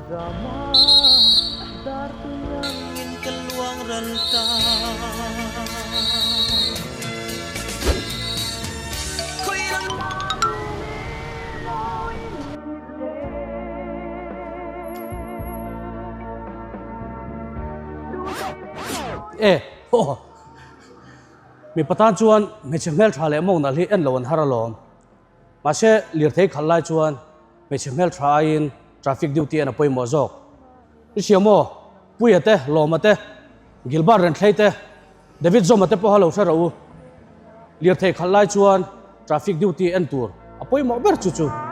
E aw mipa tan chuan hmeichhe hmeltha leh mawng nalh hi en lo an har alawm. Mahse lirthei khalh lai chuan hmeichhe hmeltha aiin traffic duty en a pawimawh zawk. I hria maw? Puia te, Lawma te, Gilbert Renthlei te, David Zawma te pawha lo hre rawh u. Lirthei khalh lai chuan traffic duty en tur a pawimawh ber chu chu.